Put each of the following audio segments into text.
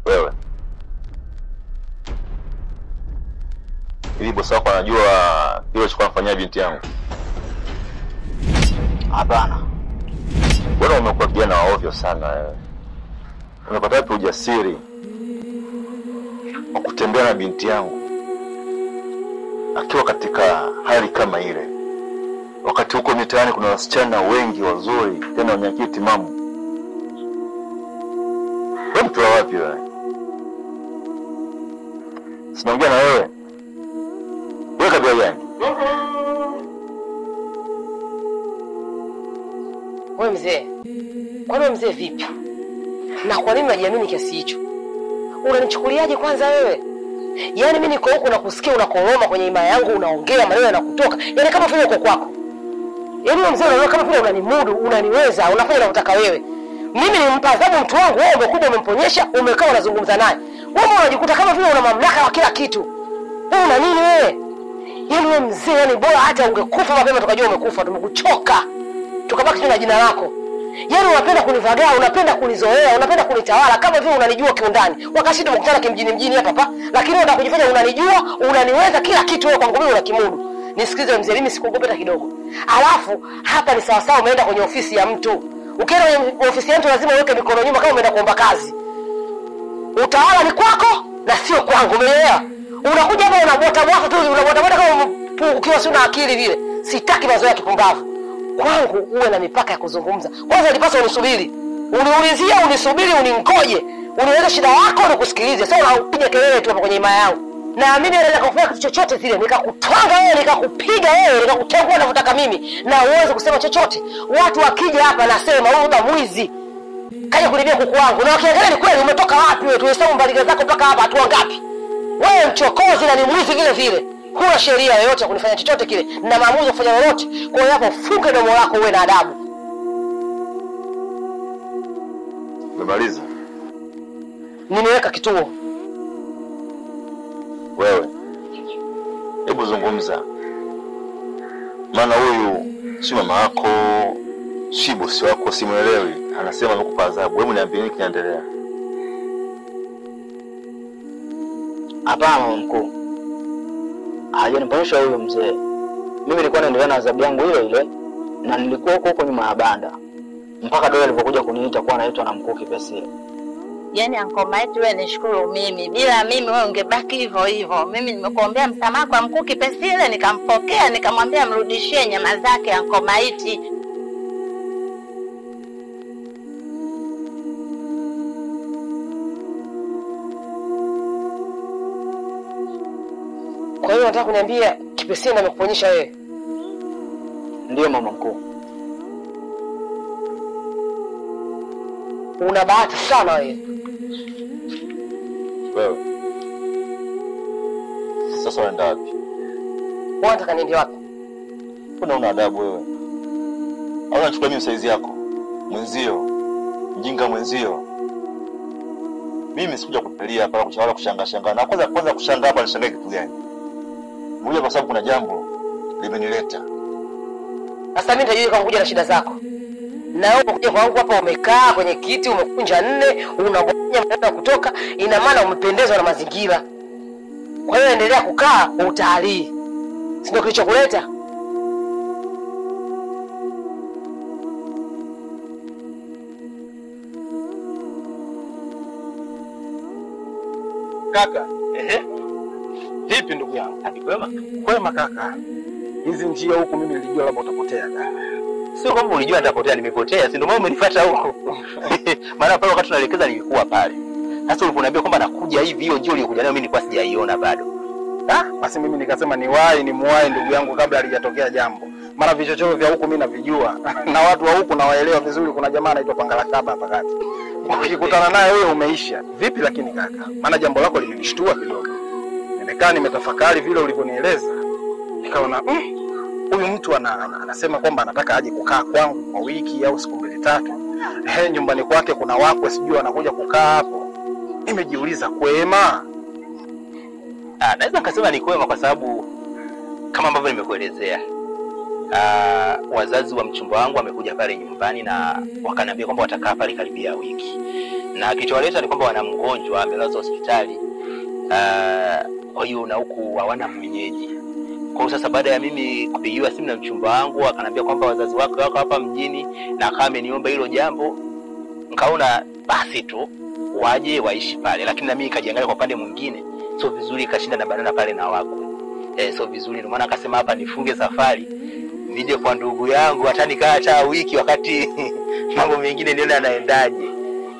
Wewe. Hivi bosi wako anajua kile ulichokuwa unafanyia binti yangu? Hapana. Wewe umekuwa kijana wa ovyo sana wewe. Unapata wapi ujasiri wa kutembea na binti yangu akiwa katika hali kama ile, wakati huko mitaani kuna wasichana wengi wazuri tena wenye akili timamu? Wewe mtu wa wapi wewe? Sinaongea na wewe. Wewe kabila gani? Wewe mzee, kwani wewe mzee vipi? Na kwa nini unajiamini kiasi hicho? Unanichukuliaje kwanza wewe? Yaani mimi niko huku na kusikia unakoroma kwenye ima yangu, unaongea maneno yanakutoka. Yaani kama vile uko kwako. Yaani wewe mzee unaona kama vile unanimudu, unaniweza, unafanya unavyotaka wewe. Mimi nimpa adhabu mtu wangu, wewe umekuja umemponyesha, umekaa unazungumza naye. Wewe unajikuta kama vile una mamlaka ya kila kitu. Wewe una nini wewe? Yaani wewe mzee, yaani bora hata ungekufa mapema tukajua umekufa, tumekuchoka. Tukabaki tu na jina lako. Yaani unapenda kunivagaa, unapenda kunizoea, unapenda kunitawala kama vile unanijua kiundani. Wakati tumekutana kimjini mjini hapa hapa, lakini wewe unataka kujifanya unanijua, unaniweza kila kitu wewe kwangu mimi unakimudu. Nisikize mzee, mimi sikuogopa hata kidogo. Alafu hapa ni sawa sawa umeenda kwenye ofisi ya mtu. Ukienda kwenye ofisi ya mtu lazima uweke mikono nyuma kama umeenda kuomba kazi. Utawala ni kwako na sio kwangu, umeelewa? Unakuja hapa unabota bota tu, unabota bota kama ukiwa si una akili vile. Sitaki mazoea ya kipumbavu. Kwangu uwe na mipaka ya kuzungumza. Kwanza ilipaswa unisubiri. Uniulizie, unisubiri, uningoje. Unieleze shida yako nikusikilize. Sio unapiga kelele tu hapa kwenye imaya yangu. Na mimi naweza kufanya kitu chochote zile, nikakutwanga wewe, nikakupiga wewe, nikakutengua ninavyotaka mimi, na uweze kusema chochote. Watu wakija hapa nasema wewe baba mwizi. Kaja kulibia kuku wangu. Na wakiangalia ni kweli umetoka wapi wewe? Tuhesabu mbaliga zako mpaka hapa hatua ngapi? Wewe mchokozi na ni mwizi vile vile. Huna sheria yoyote ya kunifanya chochote kile na maamuzi ya kufanya lolote. Kwa hiyo hapo funge domo lako uwe na adabu. Umemaliza? Nimeweka kituo. Wewe, hebu zungumza. Maana huyu si mama yako, si bosi wako, simuelewi. Anasema amekupa adhabu. Hebu niambie nini kinaendelea? Hapana mama mkuu. Hajaniponyesha huyo mzee. Mimi nilikuwa naendelea na adhabu yangu ile ile na nilikuwa huko huko nyuma ya banda mpaka dola alipokuja kuniita kwa anaitwa na mkuu Kipesile. Yaani Uncle Maiti wewe nishukuru mimi. Bila mimi wewe ungebaki hivyo hivyo. Mimi nimekuombea msamaha kwa mkuu Kipesile, nikampokea, nikamwambia mrudishie nyama zake Uncle Maiti. Kwa hiyo unataka kuniambia Kipesile amekuponyesha wewe? Ndiyo mama mkuu. Una bahati sana wewe. Wewe. Sasa unaenda wapi? Unataka niende wapi? Mbona una adabu wewe? Au unachukua mimi saizi yako? Mwenzio. Mjinga mwenzio. Mimi sikuja kupelia hapa wala kushangaa shangaa. Na kwanza kushangaa hapa nishangae kitu gani? Ngoja kwa sababu kuna jambo limenileta. Sasa mimi nitajua kama kuja na shida zako. Na wewe kuja kwangu hapa umekaa kwenye kiti umekunja nne, unagonya maneno kutoka, ina maana umependezwa na mazingira. Kwa hiyo endelea kukaa utalii. Si ndio kilichokuleta? Kaka, ehe. Vipi ndugu yangu? Hadi kwema? Kwema kaka. Hizi njia huku mimi nilijua labda utapotea kaka. Sio kwamba ulijua nitapotea, nimepotea, si ndio maana umenifuata huko. Maana pale wakati tunaelekeza nilikuwa pale. Sasa uliponiambia kwamba nakuja hivi, hiyo njia uliyokuja nayo mimi nilikuwa sijaiona bado. Ah, basi mimi nikasema niwahi nimuwahi ndugu yangu kabla halijatokea jambo. Maana vichochoro vya huku mimi navijua na watu wa huku nawaelewa vizuri. Kuna jamaa anaitwa Pangala Saba hapa kati. Ukikutana naye wewe umeisha. Vipi lakini kaka? Maana jambo lako limenishtua kidogo. Nimekaa nimetafakari vile ulivyonieleza. Nikaona huyu mtu anasema kwamba anataka aje kukaa kwangu kwa wiki au siku mbili tatu. Nyumbani kwake kuna wakwe sijui anakuja kukaa hapo. Nimejiuliza kwema? Naweza nikasema ni kwema kwa sababu kama ambavyo nimekuelezea. Wazazi wa mchumba wangu wamekuja pale nyumbani na wakaniambia kwamba watakaa pale karibia wiki. Na kilichowaleta ni kwamba wana mgonjwa amelazwa hospitali. Kwa hiyo na huku hawana mwenyeji. Kwa hiyo sasa baada ya mimi kupigiwa simu na mchumba wangu akaniambia kwamba wazazi wake wako hapa mjini na akawa ameniomba hilo jambo, nikaona basi tu waje waishi pale. Lakini na mimi nikajiangalia kwa upande mwingine, sio vizuri kashinda na banana pale na wakwe. Sio vizuri, ndio maana akasema hapa nifunge safari nije kwa ndugu yangu hata nikaa hata wiki, wakati mambo mengine nione anaendaje.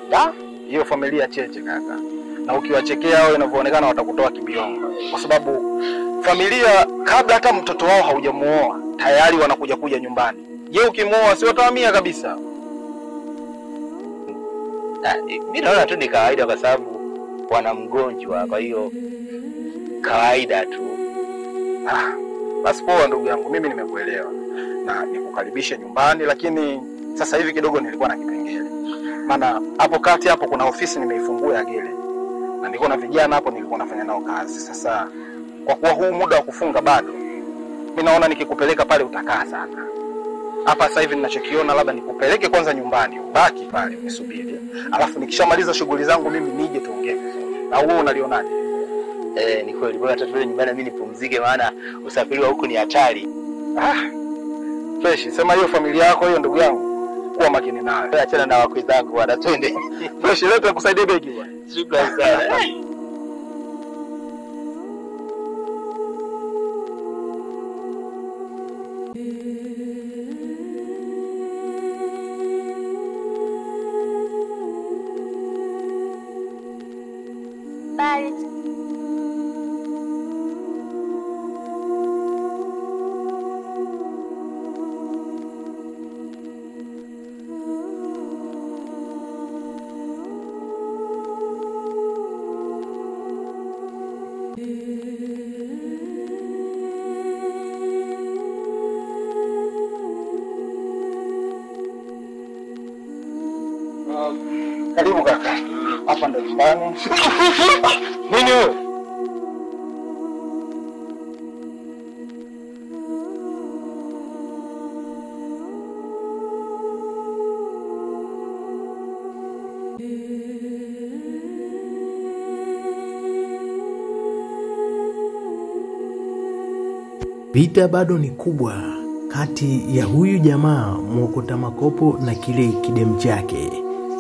Da, hiyo familia cheche kaka. Na ukiwachekea hao inavyoonekana watakutoa kibiongo. Kwa sababu familia kabla hata mtoto wao haujamuoa tayari wanakuja kuja nyumbani. Je, ukimuoa si watahamia kabisa? Mimi naona tu ni kawaida kwa sababu wana mgonjwa, kwa hiyo kawaida tu. Basi poa ndugu yangu, mimi nimekuelewa na nikukaribishe nyumbani, lakini sasa hivi kidogo nilikuwa na kipengele. Maana hapo kati hapo kuna ofisi nimeifungua ya gele. Na nilikuwa na vijana hapo nilikuwa nafanya nao kazi. Sasa kwa kuwa huu muda wa kufunga bado, mimi naona nikikupeleka pale utakaa sana. Hapa sasa hivi ninachokiona labda nikupeleke kwanza nyumbani, ubaki pale unisubiri. Alafu nikishamaliza shughuli zangu mimi nije tuongee vizuri. Au wewe unalionaje? Ni kweli bora hata tuende nyumbani mimi nipumzike, maana usafiri wa huku ni hatari. Fresh, sema hiyo familia yako hiyo ndugu yangu, kuwa makini nayo. Achana na wakwe zangu bwana, twende. Fresh, leo tukusaidie begi bwana. Shukrani sana. Bye. Karibu kaka. Hapa ndo nyumbani. Nini wewe? Vita bado ni kubwa kati ya huyu jamaa mwokota makopo na kile kidem chake.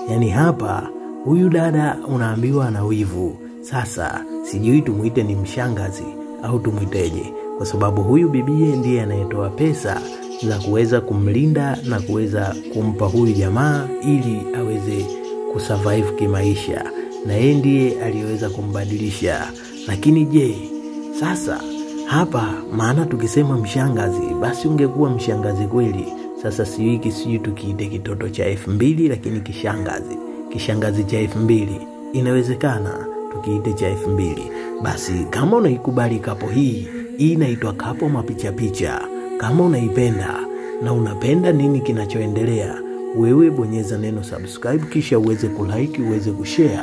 Yani hapa huyu dada unaambiwa ana wivu. Sasa sijui tumuite ni mshangazi au tumuiteje, kwa sababu huyu bibie ndiye anayetoa pesa za kuweza kumlinda na kuweza kumpa huyu jamaa ili aweze kusurvive kimaisha, na yeye ndiye aliyeweza kumbadilisha. Lakini je, sasa hapa maana tukisema mshangazi basi ungekuwa mshangazi kweli. Sasa sijui tukiite kitoto cha 2000, lakini kishangazi. Kishangazi cha 2000 inawezekana tukiite cha 2000. Basi kama unaikubali kapo hii, hii inaitwa kapo mapicha picha. Kama unaipenda na unapenda nini kinachoendelea, wewe bonyeza neno subscribe kisha uweze kulike, uweze kushare,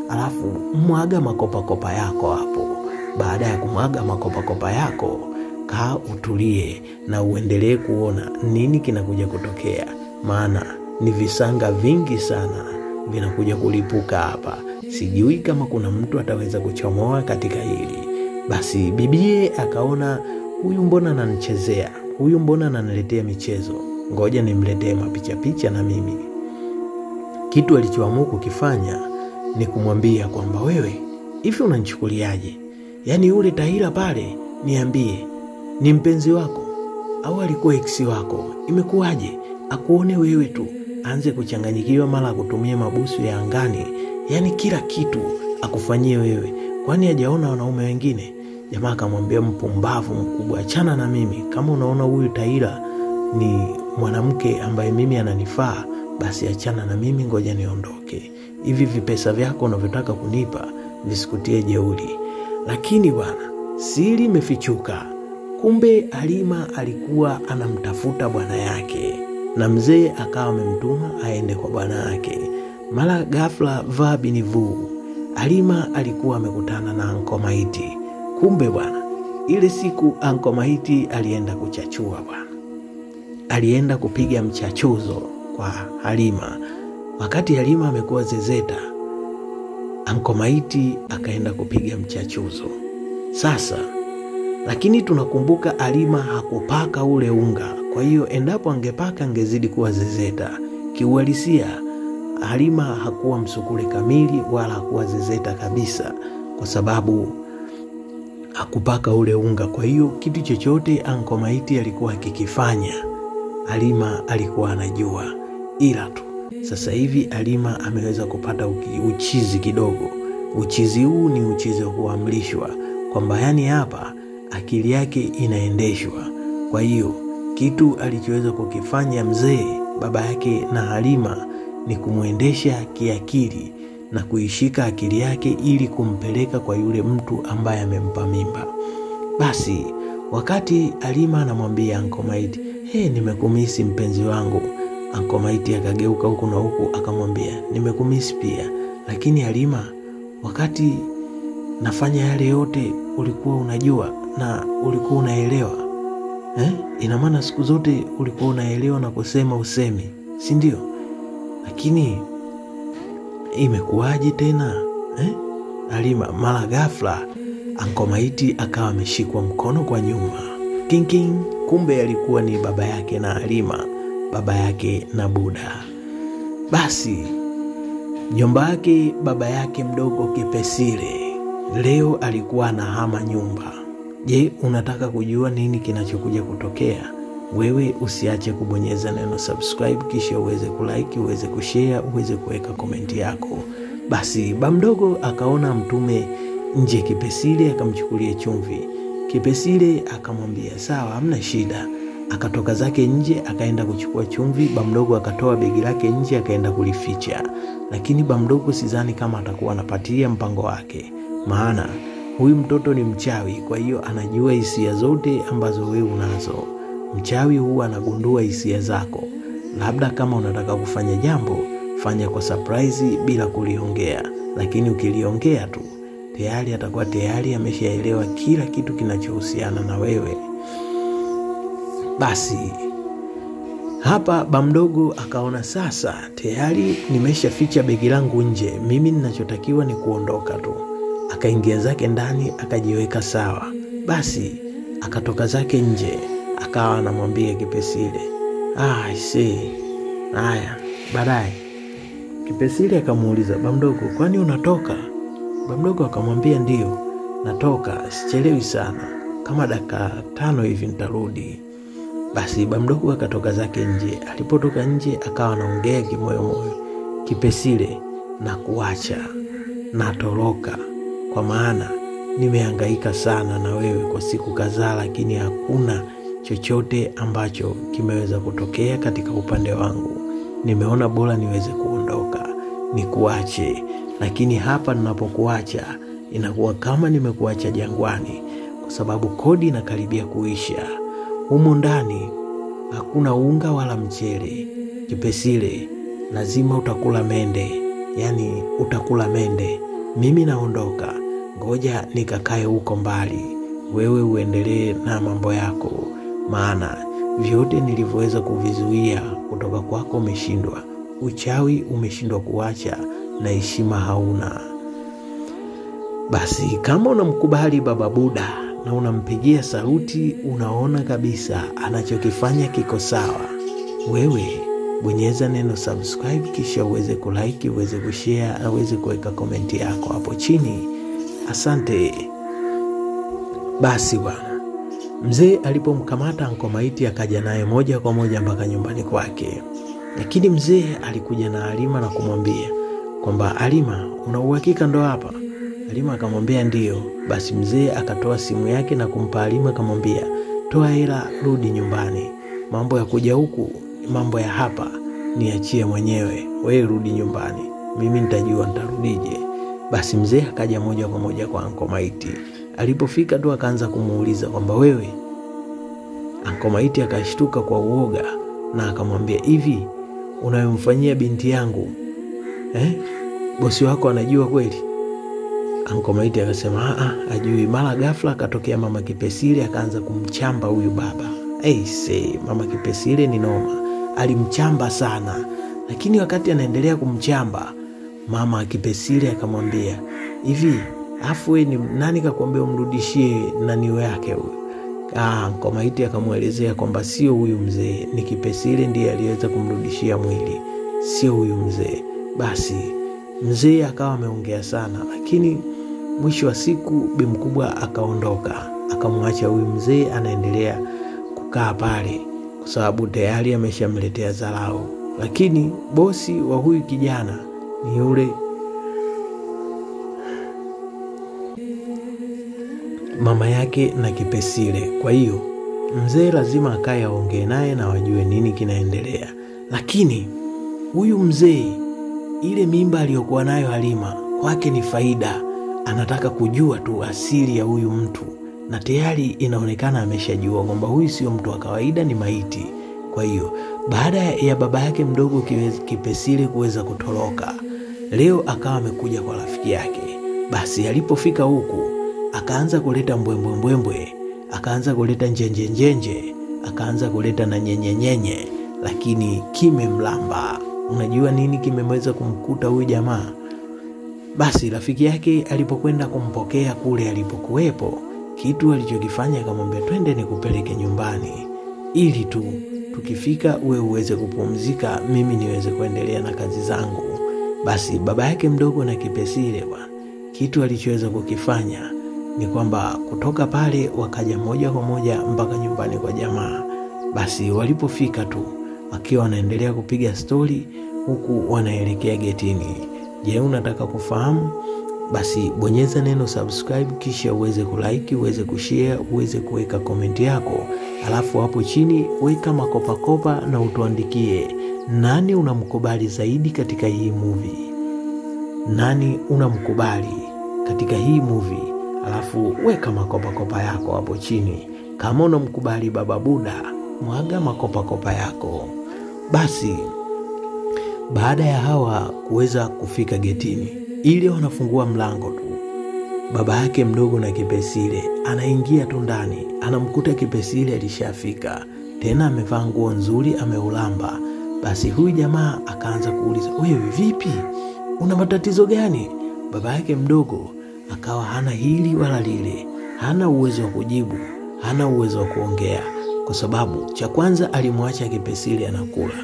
alafu mwaga makopa kopa yako hapo. Baada ya kumwaga makopa kopa yako, kaa utulie na uendelee kuona nini kinakuja kutokea, maana ni visanga vingi sana vinakuja kulipuka hapa. Sijui kama kuna mtu ataweza kuchomoa katika hili. Basi bibie akaona huyu mbona ananichezea, huyu mbona ananiletea michezo, ngoja nimletee mapicha picha na mimi. Kitu alichoamua kukifanya ni kumwambia kwamba wewe hivi unanichukuliaje? Yaani yule Tahira pale, niambie, ni mpenzi wako au alikuwa ex wako? Imekuwaje akuone wewe tu aanze kuchanganyikiwa, mara kutumia mabusu ya angani, yani kila kitu akufanyie wewe, kwani hajaona wanaume wengine? Jamaa akamwambia mpumbavu mkubwa, achana na mimi. Kama unaona huyu Tahira ni mwanamke ambaye mimi ananifaa, basi achana na mimi, ngoja niondoke. Hivi vipesa vyako unavyotaka kunipa visikutie jeuri. Lakini bwana, siri imefichuka. Kumbe Halima alikuwa anamtafuta bwana yake, na mzee akawa amemtuma aende kwa bwana yake. Mara ghafla vaa binivu, Halima alikuwa amekutana na Anko Maiti. Kumbe bwana, ile siku Anko Maiti alienda kuchachua bwana. Alienda kupiga mchachuzo kwa Halima. Wakati Halima amekuwa zezeta, Anko Maiti akaenda kupiga mchachuzo. Sasa lakini tunakumbuka Halima hakupaka ule unga. Kwa hiyo endapo angepaka angezidi kuwa zezeta. Kiuhalisia Halima hakuwa msukule kamili wala hakuwa zezeta kabisa, kwa sababu hakupaka ule unga. Kwa hiyo kitu chochote Anko Maiti alikuwa akikifanya, Halima alikuwa anajua. Ila tu sasa hivi Halima ameweza kupata uchizi kidogo. Uchizi huu ni uchizi wa kuamrishwa, kwamba yani hapa akili yake inaendeshwa. Kwa hiyo kitu alichoweza kukifanya mzee baba yake na Halima ni kumuendesha kiakili na kuishika akili yake ili kumpeleka kwa yule mtu ambaye amempa mimba. Basi wakati Halima anamwambia Anko Maiti, "Hey, nimekumisi mpenzi wangu." Anko Maiti akageuka huku na huku akamwambia, "Nimekumisi pia, lakini Halima, wakati nafanya yale yote ulikuwa unajua na ulikuwa unaelewa. Ina maana siku zote ulikuwa unaelewa na kusema usemi, si ndio? Lakini imekuwaje tena Halima?" Mara ghafla Anko Maiti akawa ameshikwa mkono kwa nyuma. King king, kumbe alikuwa ni baba yake na Halima, baba yake na Buda. Basi mjomba yake baba yake mdogo Kipesile leo alikuwa anahama nyumba. Je, unataka kujua nini kinachokuja kutokea? Wewe usiache kubonyeza neno subscribe, kisha uweze kulike, uweze kushare, uweze kuweka komenti yako. Basi bamdogo akaona mtume nje Kipesile akamchukulia chumvi. Kipesile akamwambia sawa, hamna shida. Akatoka zake nje akaenda kuchukua chumvi. Bamdogo akatoa begi lake nje akaenda kulificha. Lakini bamdogo sidhani kama atakuwa anapatia mpango wake, maana huyu mtoto ni mchawi, kwa hiyo anajua hisia zote ambazo wewe unazo. Mchawi huwa anagundua hisia zako. Labda kama unataka kufanya jambo, fanya kwa surprise bila kuliongea, lakini ukiliongea tu tayari atakuwa tayari ameshaelewa kila kitu kinachohusiana na wewe. Basi hapa bamdogo akaona sasa tayari nimeshaficha begi langu nje, mimi ninachotakiwa ni kuondoka tu. Akaingia zake ndani akajiweka sawa. Basi akatoka zake nje akawa anamwambia Kipesile, "Ah, see. Haya, baadaye." Kipesile akamuuliza, "Bamdogo, kwani unatoka?" Bamdogo akamwambia, "Ndio, natoka, sichelewi sana, kama dakika 5 hivi nitarudi." Basi bamdogo akatoka zake nje. Alipotoka nje akawa anaongea kimoyo moyo, "Kipesile, na kuacha, natoroka, kwa maana nimehangaika sana na wewe kwa siku kadhaa, lakini hakuna chochote ambacho kimeweza kutokea katika upande wangu. Nimeona bora niweze kuondoka, nikuache. Lakini hapa ninapokuacha inakuwa kama nimekuacha jangwani, kwa sababu kodi inakaribia kuisha. Humo ndani hakuna unga wala mchele. Kipesile, lazima utakula mende, yani utakula mende. Mimi naondoka, ngoja nikakae huko mbali, wewe uendelee na mambo yako, maana vyote nilivyoweza kuvizuia kutoka kwako umeshindwa. Uchawi umeshindwa kuacha na heshima hauna." Basi kama unamkubali Baba Buda na unampigia saluti, unaona kabisa anachokifanya kiko sawa, wewe bonyeza neno subscribe, kisha uweze kulike, uweze kushare, uweze kuweka komenti yako hapo chini. Asante. Basi bwana, mzee alipomkamata Anko Maiti akaja naye moja kwa moja mpaka nyumbani kwake. Lakini mzee alikuja na Halima na kumwambia kwamba, "Halima, una uhakika ndo hapa?" Halima akamwambia ndio. Basi mzee akatoa simu yake na kumpa Halima, akamwambia, "Toa hela, rudi nyumbani. Mambo ya kuja huku, mambo ya hapa niachie mwenyewe. Wewe rudi nyumbani, mimi nitajua nitarudije." Basi mzee akaja moja kwa moja kwa Anko Maiti. Alipofika tu akaanza kumuuliza kwamba wewe. Anko Maiti akashtuka kwa uoga na akamwambia, "Hivi unayomfanyia binti yangu bosi wako anajua kweli?" Anko Maiti akasema, "Ah, ajui." Mara ghafla akatokea mama Kipesile akaanza kumchamba huyu baba. Aise, mama Kipesile ni noma, alimchamba sana. Lakini wakati anaendelea kumchamba, mama Kipesile akamwambia, hivi afu wewe ni nani kakwambia umrudishie nani yake huyu? Anko Maiti akamwelezea kwamba sio huyu mzee, ni Kipesile ndiye aliweza kumrudishia mwili, sio huyu mzee. Basi mzee akawa ameongea sana, lakini mwisho wa siku bi mkubwa akaondoka, akamwacha huyu mzee anaendelea kukaa pale kwa sababu tayari ameshamletea dharau. Lakini bosi wa huyu kijana ni yule mama yake na Kipesile. Kwa hiyo mzee lazima akae aongee naye na wajue nini kinaendelea. Lakini huyu mzee, ile mimba aliyokuwa nayo Halima kwake ni faida, anataka kujua tu asili ya huyu mtu, na tayari inaonekana ameshajua kwamba huyu sio mtu wa kawaida, ni maiti. Kwa hiyo baada ya baba yake mdogo Kipesile kuweza kutoroka, leo akawa amekuja kwa rafiki yake. Basi alipofika huku akaanza kuleta mbwembwe mbwembwe, akaanza kuleta njenje njenje, akaanza kuleta na nyenye nyenye, lakini kimemlamba. Unajua nini kimemweza kumkuta huyu jamaa? Basi rafiki yake alipokwenda kumpokea kule alipokuwepo, kitu alichokifanya akamwambia, twende nikupeleke nyumbani ili tu tukifika uwe uweze kupumzika, mimi niweze kuendelea na kazi zangu. Basi baba yake mdogo na Kipesile bwana, kitu alichoweza kukifanya ni kwamba kutoka pale wakaja moja kwa moja mpaka nyumbani kwa jamaa. Basi walipofika tu wakiwa wanaendelea kupiga stori huku wanaelekea getini. Je, unataka kufahamu? Basi bonyeza neno subscribe, kisha uweze kulike, uweze kushare, uweze kuweka comment yako. Alafu hapo chini weka makopakopa na utuandikie nani unamkubali zaidi katika hii movie. Nani unamkubali katika hii movie? Alafu weka makopakopa yako hapo chini. Kama unamkubali Baba Buda, mwaga makopakopa yako. Basi baada ya hawa kuweza kufika getini, ili wanafungua mlango tu, baba yake mdogo na Kipesile anaingia tu ndani, anamkuta Kipesile alishafika, tena amevaa nguo nzuri, ameulamba. Basi huyu jamaa akaanza kuuliza, wewe vipi, una matatizo gani? Baba yake mdogo akawa hana hili wala lile, hana uwezo wa kujibu, hana uwezo wa kuongea, kwa sababu cha kwanza alimwacha Kipesile anakula,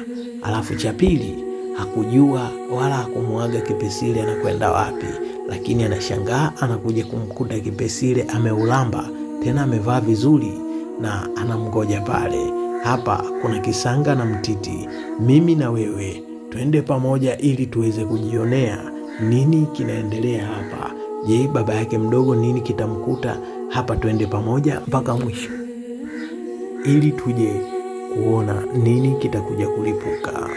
alafu cha pili hakujua wala hakumuaga Kipesile anakwenda wapi. Lakini anashangaa anakuja kumkuta Kipesile ameulamba, tena amevaa vizuri na anamgoja pale. Hapa kuna kisanga na mtiti, mimi na wewe twende pamoja ili tuweze kujionea nini kinaendelea hapa. Je, baba yake mdogo nini kitamkuta hapa? Twende pamoja mpaka mwisho ili tuje kuona nini kitakuja kulipuka.